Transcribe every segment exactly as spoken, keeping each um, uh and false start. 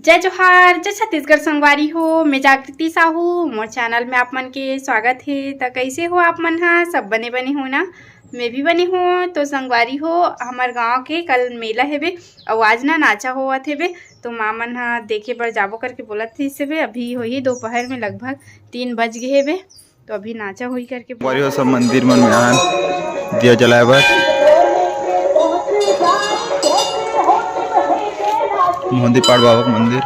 जय जोहार, जय छत्तीसगढ़ संगवारी हो। मैं जागृति साहू, मोर चैनल में आप मन के स्वागत हे। त कइसे हो आप मन ह? सब बने बने हो ना? मैं भी बने हो। तो संगवारी हो, हमर गांव के कल मेला हेबे, अउ आज ना नाचा होवत हेबे, तो माँ मन ह देखे बर जाबो करके बोलत रहिस हेबे। अभी होही दोपहर में, लगभग तीन बज गे हेबे। तो अभी नाचा होई करके। संगवारी हो, सब मंदिर मन में आन दिया जलाए बर। मोहंदी पाड़ बाबा के मंदिर।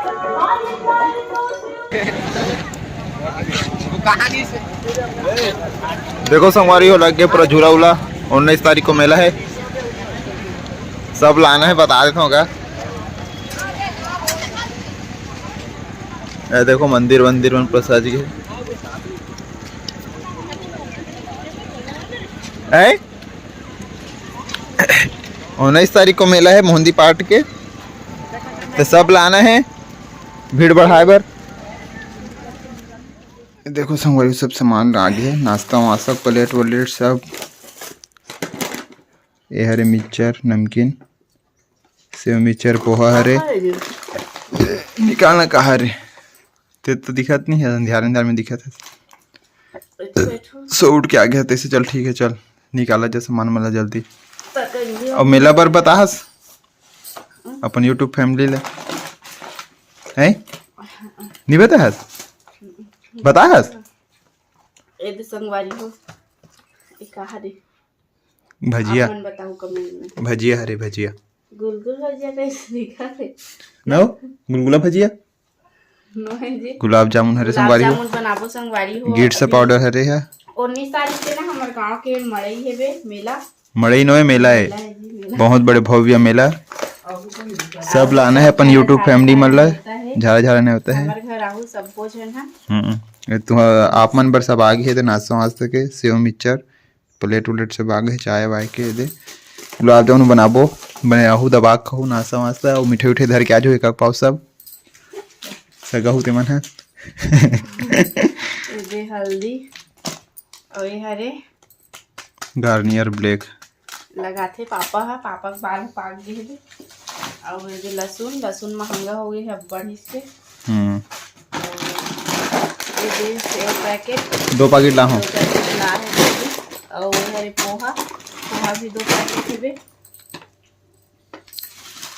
देखो संगवारी हो, लग गए पूरा झूला उला। उन्नीस तारीख को मेला है, सब लाना है, बता देता हूँ का। ये देखो मंदिर वंदिर मन पूरा सज गए। ऐ? उन्नीस तारीख को मेला है मोहंदी पाठ के, तो सब लाना है भीड़ बढ़ाए बर। देखो संगवारी, सब सामान आ गया, नाश्ता वास्ता, प्लेट व्लेट सब। ये हरे मिक्सचर, नमकीन, सेव मिक्सचर, पोहा हरे। निकालना कहाँ रे? ते तो दिखत नहीं है, अंधियार अंधियार में दिखत है। सूट के आगे है, तैसे चल, ठीक है, चल निकाला जा सामान मला जल्दी। अब मेला बर बताहस अपन YouTube फैमिली ले, हैं? नहीं बताहस? बताहस? ए दे संगवारी हो, ए कहा रे? भजिया। आप मन बताओ कमेंट में। भजिया हरे, भजिया। गुलगुल भजिया कैसे दिखा रे? नो, गुलगुला भजिया। नो है जी। गुलाब जामुन हरे गुलाब संगवारी हो। जामुन बनाबो संगवारी हो। गिट्स अभी पाउडर हरे है। उन्नीस तारीख के ना हमर गांव के मड़ई हेबे मेला। मड़ई नोए, मेला है। मेला है जी, मेला। बहुत बड़े भव्य मेला। सब लाना है अपन YouTube फैमिली मन ला। झारा झारा नहीं होता है। हमर घर आहू सबो झन ह। हम्म, ये तुम आप मन बर सब आगे है, तो नाश्ता वास्ता के सेव मिक्सचर प्लेट उलेट सब आगे, चाय वाय के दे। गुलाब जामुन बनाबो, बने आहू दबा के खाहू, नाश्ता वास्ता, अउ मिठाई उठाई धर के आ जाहू एक पाव सब। सगा हू तेमन ह। ए दे हल्दी, अउ ए हरे गार्नियर ब्लैक। लगाथे पापा ह, पापा के बाल पाक गे हे। अउ ए दे लहसुन, लहसुन महंगा हो गे हे अब्बड़ ही से। हम्म। अउ ए दे सेव पैकेट। दो पैकेट ला हो। दो पैकेट ला हे दीदी। अउ ए हरे पोहा, पोहा भी दो पैकेट हेबे।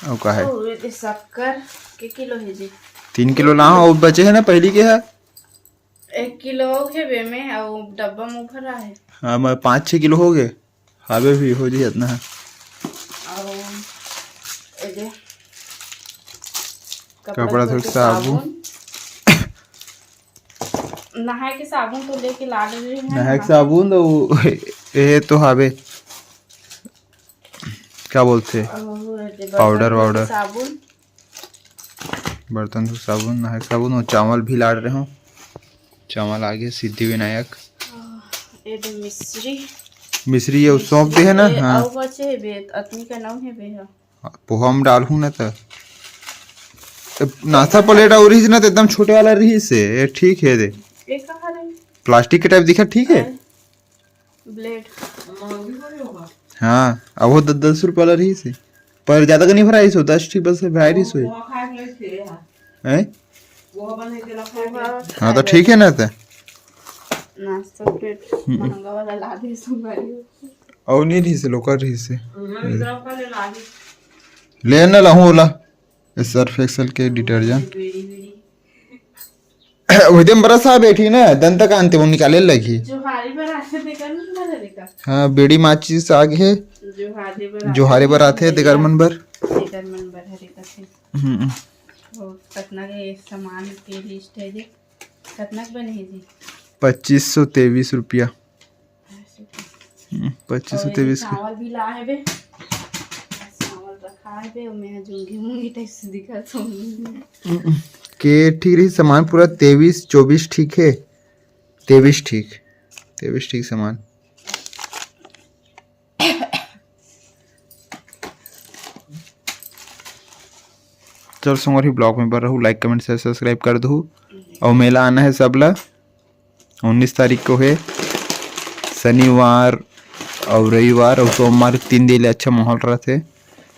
अउ का है? अउ ए दे शक्कर के किलो हे जी। तीन किलो ला हो, अउ बचे हे ना पहली के है। एक किलो अउ हेबे में, अउ डब्बा में भरा है। हाँ, मैं पाँच छः किलो हो गए। हावे भी हो जी इतना है। अउ ए दे कपड़ा कपड़ा धोए के साबुन। साबुन। नहाए के साबुन तो लेके ला डरे हैं। नहाए के साबुन तो वो, ये तो हावे, क्या बोलते हैं? अउ ए दे बर्तन पाउडर धोए के वाउडर। साबुन। बर्तन धोए साबुन, नहाए के साबुन अउ चावल भी ला डरे हो। चावल आगे सिद्धि विनायक। ए दे मिश्री। मिश्री ये सौंफ दे है ना? मिश्री हाँ। अउ बचे हे बे, अतनी का नाम है बे हा। पोहा में डालहूँ ना त। नाश्ता प्लेट अउ रहिस ना, त एकदम छोटे वाला रहिस हे, ये ठीक है दे। ये कहाँ रही? प्लास्टिक के टाइप दिखा, ठीक है? अरे, ब्लेड। हाँ, अब वो दस, दस रुपये वाला रहिस हे, पर ज़्यादा का नहीं भराइस हो, दस ठीक बस भराइस हो। हैं? हाँ, तो ठीक है ना त। नाश्ता प्लेट हम्म। महंगा वाला ला दे संगवारी। अउ नहीं रहिस हे, लोकल रहिस हे। ले ना लाहूँ ओला। सर्फ एक्सेल के डिटर्जेंट। बीड़ी, बीड़ी। ओदे म ब्रश आ बैठी ना, दंत कांति वो निकाले लगी। जोहारी बर आथे तेकर मन बर हरे का? हाँ, बीड़ी माचिस आगे हे। जोहारी बर आथे। जोहारी बर आथे तेकर मन बर। तेकर मन बर हरे का थे। हम्म। वो कतना के सामान के लिस्ट है जी? कतना के बने है जी? पच्चीस सौ तेईस रुपया। हम्म, पच्चीस सौ तेईस के। चावल भी ला हेबे। चावल रखा हेबे, ओमे ह जोंगी मूंगी टाइप से दिखत हो। हम्म, के ठीक रही सामान पूरा तेईस, चौबीस ठीक है। तेईस ठीक, तेईस ठीक सामान। चल संगवारी, ब्लॉग में बर रहू, लाइक, कमेंट, शेयर, सब्सक्राइब कर दहू। अउ मेला आना है सब ला। उन्नीस तारीख को है शनिवार अउ रविवार अउ सोमवार, तीन दिन ले अच्छा माहौल रहथे।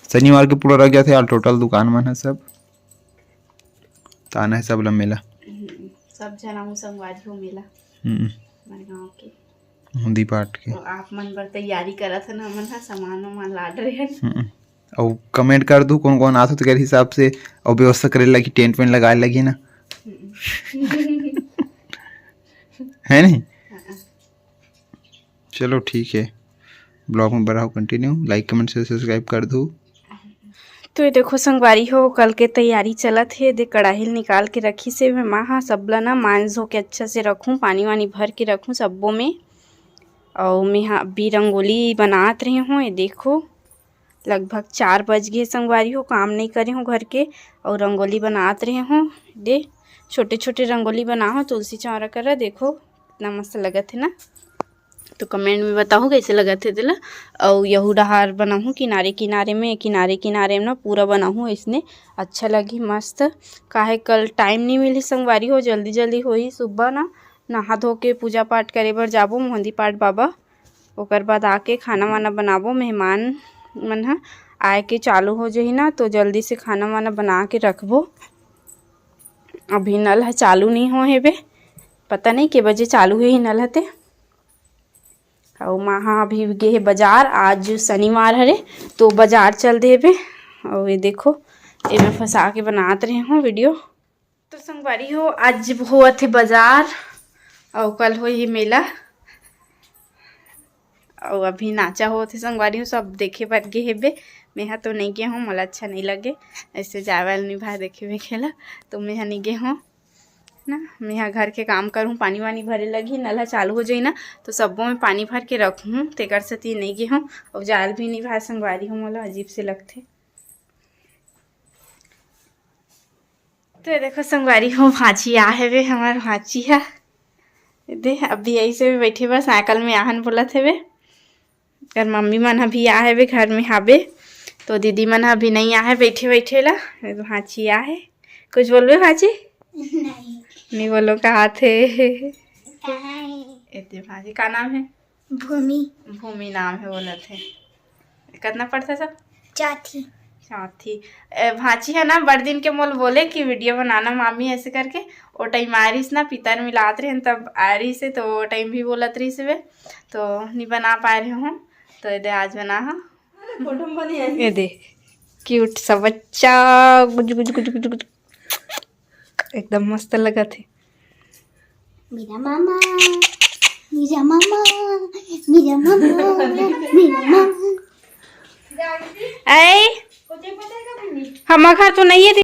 शनिवार के पूरा रह जाथे all total दुकान मन ह सब। त आना हे सब ला मेला। हम्म, सब झन आहू संगवारी हो मेला हम्म, हमर गाँव के। मुंदी पाठ के। तो आप मन बर तैयारी करत हन, हमन ह सामान वामान लाद रहे हन। हम्म, अउ comment कर दू कोन कोन आथो तेकर हिसाब से, अउ व्यवस्था करे लगी, टेंट वेंट लगाए लगी ना। हम्म। है नहीं? हाँ। चलो ठीक है, vlog में बना रहो continue, like comment share subscribe कर दू। तो ये देखो संगवारी हो, कल के तैयारी चलत हे। दे कढ़ाई ल निकाल के रखी से मैं माँ हा, सबला ना मांज धो के अच्छा से रखूँ, पानी वानी भर के रखूँ सब्बो में। अउ मैं हा अभी रंगोली बनात रही हूँ। ये देखो, लगभग चार बज गए संगवारी हो, काम नहीं करे हूँ घर के, अउ रंगोली बनात रहे हूँ। दे छोटे छोटे रंगोली बना हो तुलसी चौरा करा, देखो कितना मस्त लगत है ना। तो comment में बताहू कैसे लगत हे तेला। अउ यहू डहार बनाहू किनारे किनारे में, किनारे किनारे में ना पूरा बनाहू, इसने अच्छा लगी मस्त। काहे कल time नहीं मिली संगवारी हो, जल्दी जल्दी होही सुबह ना, नहा धो के पूजा पाठ करे बर जाबो मोहंदी पाठ बाबा, ओकर बाद आके खाना वाना बनाबो। मेहमान मन ह आए के चालू हो जही ना, तो जल्दी से खाना वाना बना के रखबो। अभी नल ह चालू नहीं हो हेबे, पता नहीं के बजे चालू हे नल हते। अउ माँ हा अभी गे हे बाजार, आज शनिवार हरे तो बाजार चल देबे। अउ ये देखो, एमे फंसा के बनात रहे हो video। तो संगवारी हो, आज होवत हे बाजार अउ कल होही मेला। अउ अभी नाचा होवत हे संगवारी हो, सब देखे बर गे हेबे। मेहा तो नहीं गे हूँ, मोला अच्छा नहीं लगे ऐसे जाए वाला निभा देखे वेखे ला, तो मेहा नहीं गे हूँ ना। मेहा घर के काम करूँ, पानी वानी भरे लगी, नल ह चालू हो जाई ना, तो सब्बो में पानी भर के रखूँ, तेकर सेती नहीं गे हूँ। अउ जाल भी निभा संगवारी हो, मोला अजीब से लगथे। तो ये देखो संगवारी हो, भांची आ हेवे, हमार भांची हा। ये दे, अभी ऐसे भी बैठे बा, साइकिल में आहन बोलत हेवे। कर मम्मी मन अभी आ हेवे, घर में हाबे, तो दीदी मन अभी नहीं आ हे, बैठे बैठे ला। ये तो भांची आ हे, कुछ बोलबे भांची? नहीं। नहीं बोलो, कहा थे? नहीं। ये दे भांची, का नाम है? भूमि। भूमि नाम है बोलत हे। कितना पढ़ता सब? चौथी। चौथी। ए, भांची है ना, बड़ दिन के मोल बोले कि video बनाना मामी ऐसे करके। ओ time आ रहीस ना, पितर मिलात रहे तब आ रहीस हे, तो ओ time भी बोलत रहीस हे, तो नहीं बना पाए रहे हूँ। तो ये दे आज बना हा। ये दे cute सा बच्चा, गुज गुज गुज गुज गुज। एकदम मस्त लगत हे। मेरा मामा, मेरा मामा, मेरा मामा, मेरा मामा। ऐ, हमर घर तो नहीं है।